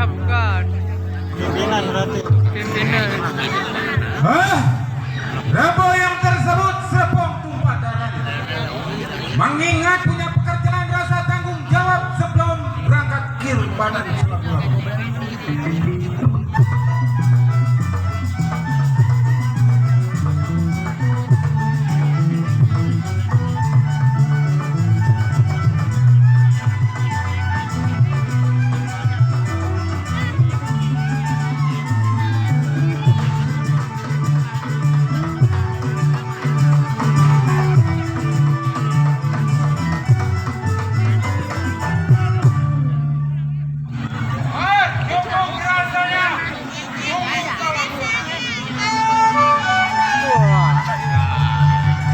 Bukan. Pimpinan berarti. Pimpinan. Rebo yang tersebut sepong tumpah darah. Mengingat punya pekerjaan rasa tanggung jawab sebelum berangkat kir badan.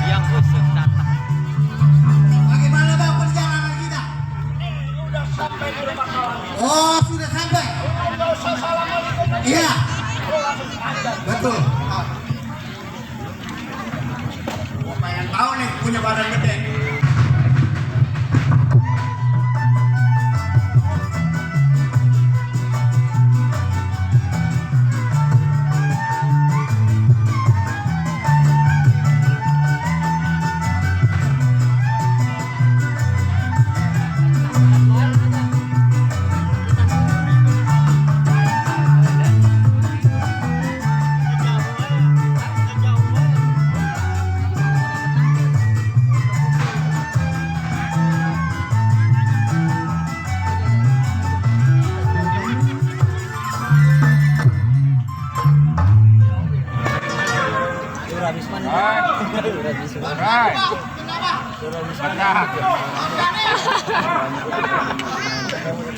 Yang khusus datang. Bagaimana bang perjalanan kita? Oh sudah sampai. Iya. Betul. Pengen tahu nih punya badan gede.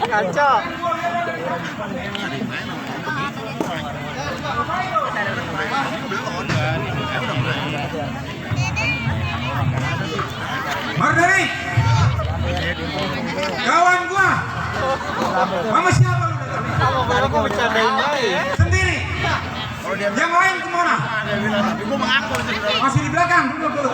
Kaca. Mardani, kawan gua. Sama siapa lu datang? Aku bercandain aja. Sendiri. Yang lain kemana? Tapi gua mengaku Masih di belakang. Duduk.